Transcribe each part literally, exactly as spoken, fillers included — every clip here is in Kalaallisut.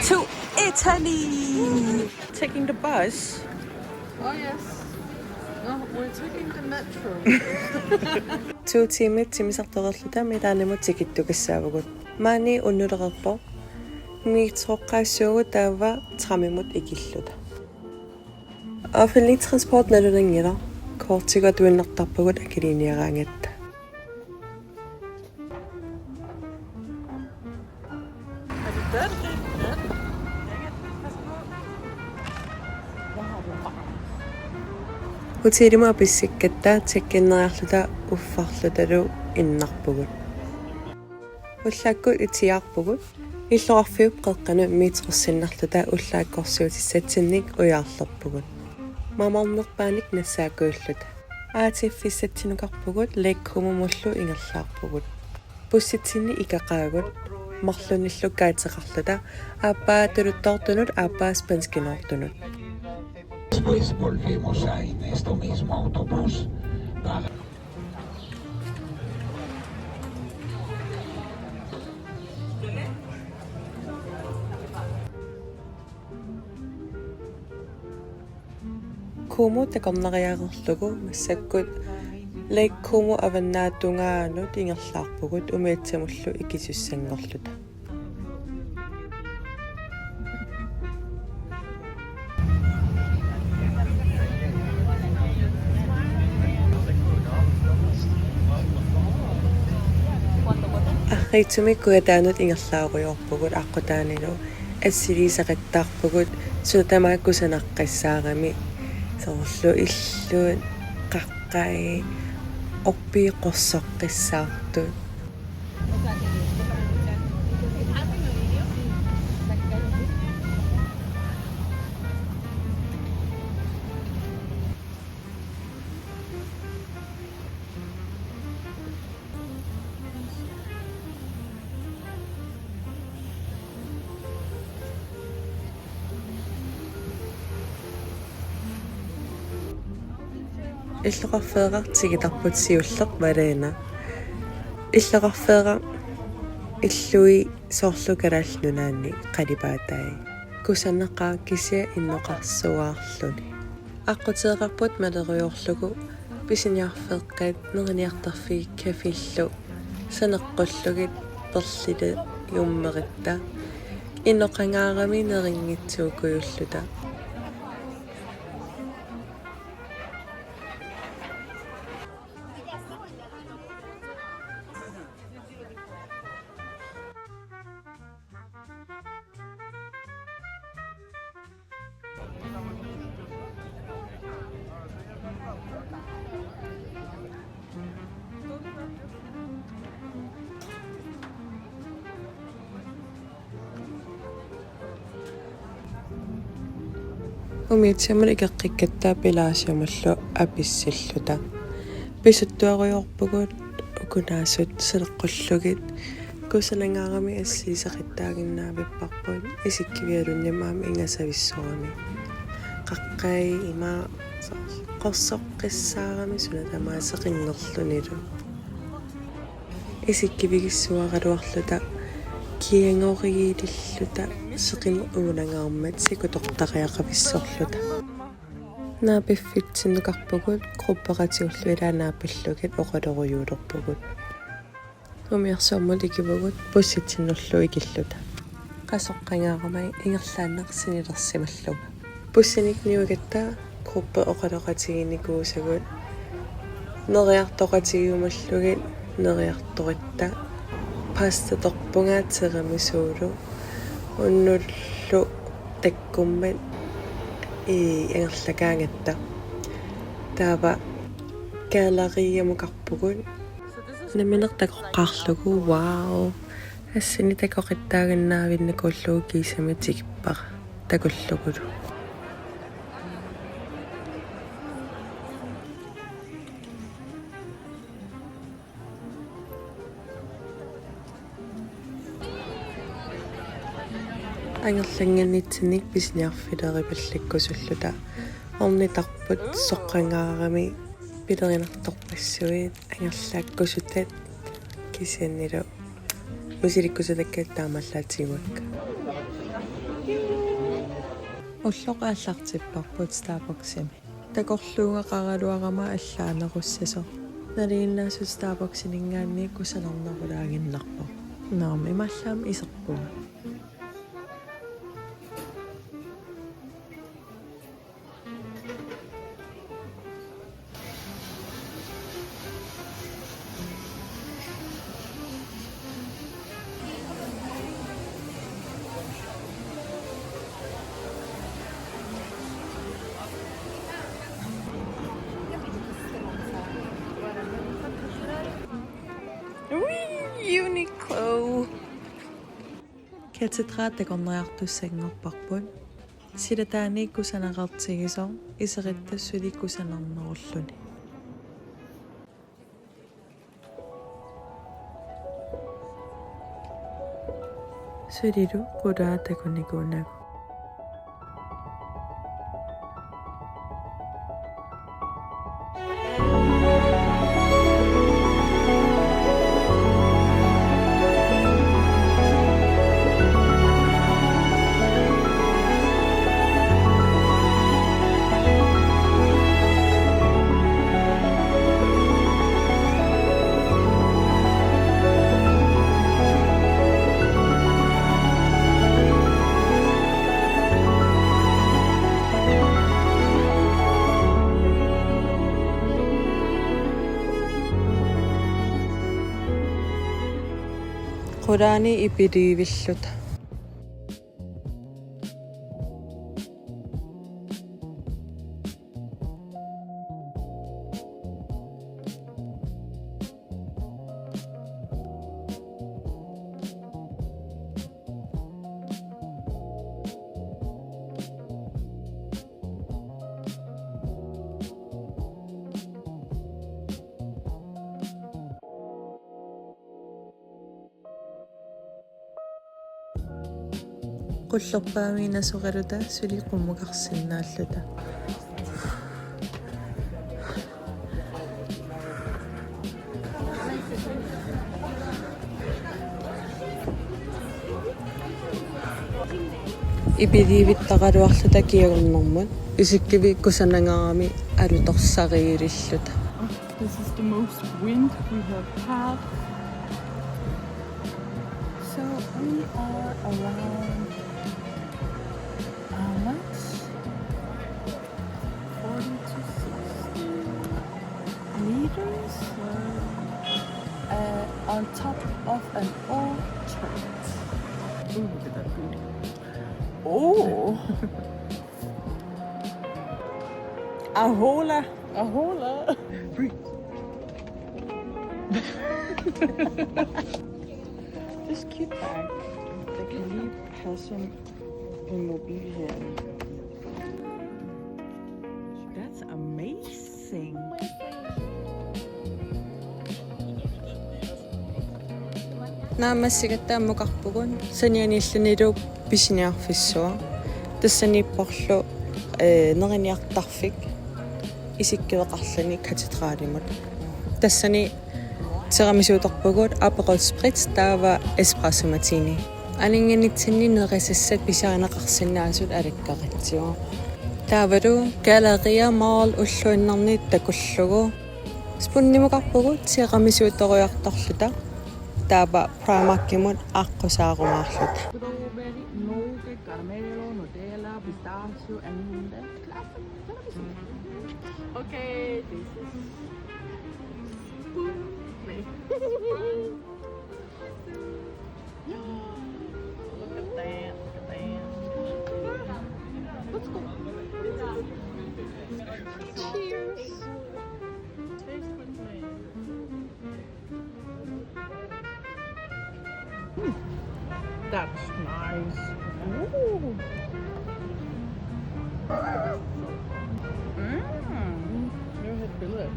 To Italy. Taking the bus. Oh yes. No, we're taking the metro. To timit timmisartoreerluta Milanimut tikittukissaavugut. Maani unnulereerpoq. Metroqqaassuugut taava tramimut ikilluta. Offentlig transport nalunanngilaq, kortigut atuinnartarpugut akiliiniaraangatta. Hotelimut apissikkatta tjekkinneriarluta uffarlutalu innarpugut. Ullaakkut itiaarpugut, illoqarfiup qeqqanut metrosinnarluta ullaakkorsiutissatsinnik ujaarlerpugut. Mamarnerpaanik nassaakujulluta. Aatsiffissatsinukarpugut Lake Comomullu ingerlaarpugut. Bussitsinni ikaqaagut, marlunillu kaatseqarluta, aappaa tuluttoortunut, aappaa spanskinoortunut. Después volvemos a en esto mismo autobús para Como takornariarlugu massakkut Lake Como avannaatungaanut ingerlaarpugut umiatsimullu ikisussanngorluta. Arriitsumik Kujataanut ingerlaarujoorpugut aqqutaanilu assiliisaqattaarpugut suna tamaat kusanaqqissaarami soorlu illut qaqqai orpii qorsoqqissaartut. Illoqarfeeraq tikitarput siulleq Varena. Illoqarfeeraq illui soorlu Kalaallit Nunaanni qalipaatai. Kusanaqaaq kisianni innoqarsuaarluni. Aqquteeqarput malerujoorlugu pisiniarfeeqqat neriniartarfiit caféllu saneqqullugit perliliummeritta innoqangaarami nerinngitsuukujulluta. Umiatsiamut ikeqqikkatta Pelagiamullu apissilluta. Pisuttuarujoorpugut ukunaasut saneqqullugit. Kusanangaarami assiliisaqattaaginnaavipparput isikkivigalunnik aamma ingasavissorami. Qaqqai ima qorsoqqissaarami suna tamaat seqinnerlunilu. Isikkivigissuaraluarluta kiangoriililluta seqineq uunangaarmat sikutortariaqavissorluta. Naapiffitsinnukarpugut gruppeqatigiillu ilaa naapillugit oqalorujuulerpugut. Umiarsuarmut ikivugut bussitsinnullu ikilluta. Qasoqqangaarami ingerlaannaq sinilersimallugu. Bussinik niugatta gruppe oqaloqatiginikuusagut neriartoqatigiummallugit neriartoritta pastatorpunga tiramisuulu unnullu takkummat ii angerlakaangatta. Taava galleriamukarpugut. Nammineq takoqqaarlugu, wow. Assini takoqattaaginnaavinnikuullugu kiisami tikippara takullugulu. Angerlannginnitsinnik pisiniarfileripallikkusulluta ornitarput soqqangaarami pilerinartorpassuit angerlaakkusutat kisiannilu Musilikkusutakka taamaallaat tiguakka. Ulloq aallartipparput Starbucksimi. Takorluugaqaraluarama allaanerussasoq. Nalinginnaasut Starbucksininngaanniit kusanarnerulaaginnarpoq. Naamik, imaallaat iserpunga. Ui, Uniqlo. Katedrali takornariartussanngorparput. Silataani kusanaqartigisoq, iserittap suli kusanarnerulluni. Sulilu qulaa takunikuunagu. Qulaani ipiliivilluta. Qullerpaamiinnaq soraluta suli qummukarsinnaalluta. Ipiliivittaraluarluta kingornumut. Isikkiviit kusanangaarami alutorsariililluta. This is the most wind we have had. So we are around, how much? Forty to sixty meters, uh, on top of an old church. Ooh, look at that beauty. Oh. Ahola. Ahola. This cute bag. They can leave person Immobilien. That's amazing. Naammassigatta ammukarpugut sanianiillunilu pisiniarfissuaq. Tassaniipporlu, eh, neriniartarfik isikkiveqarluni katedralimut. Tassani tiramisuutorpugut Aperol Spritz taava espresso martini. Aninnginnitsinni nerisassat pisiarineqarsinnaasut alakkaritsigu. Taavalu Galleria Mall ulluinnarni takullugu. Spundimukarpugut tiramisuutoriartorluta. Taava Primarkimut aqqusaarumaarluta. Strawberry, nougat, caramelo, Nutella, pistachio, and classic tiramisu. Okay, this is spoon. Look at that, look at that. Let's go. Cheers. Taste with me. Mm. That's nice. Ooh. Mm. Never had fillet.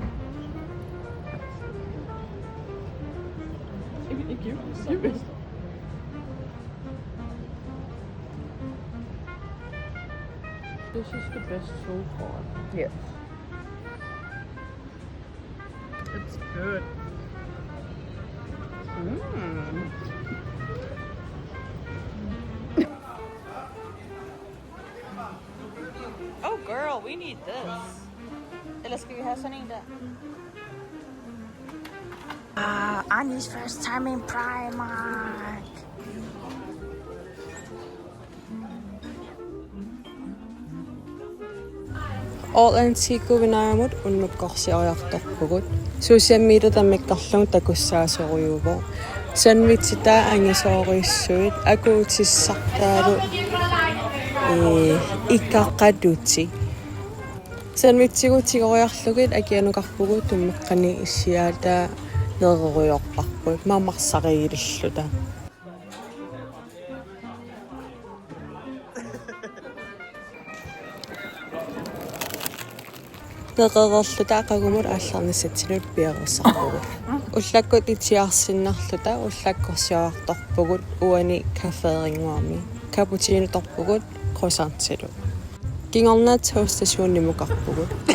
Thank you. Thank you. This is the best so far. Yes. It's good. Mm. Oh, we need this. Eller skal vi have sådan en der? Ah, Annie's first time in Primark. All Antiquenaamut unnukkorsioriartorpugut. Social media tamakkerlugu takussaasorujuuvoq. Sandwichitaa angisoorujussuit akuutissartaalu, ee, ikaqalutik. Sandwichigut tigoriarlugit akianukarpugut tummeqqani issiaataa nererujoorparput mamarsariilluta. Nerereerluta aqagumut aallarnissatsinnut piareersarpugut. Ullakkut itsiarsinnarluta ullakkorsioriartorpugut uani caféringuami. Cappuccinotorpugut croissantilu. Kingorna togstationimukarpugut. De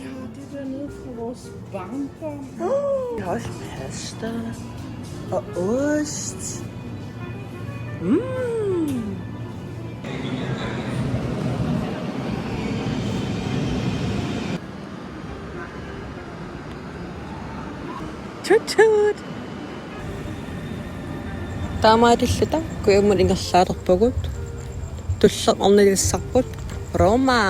har det dernede fra vores barndom. De har også pasta og ost. Mm. Tut, tut. Taamaalilluta kujammut ingerlaalerpugut. Tulleq ornilissavarput Roma.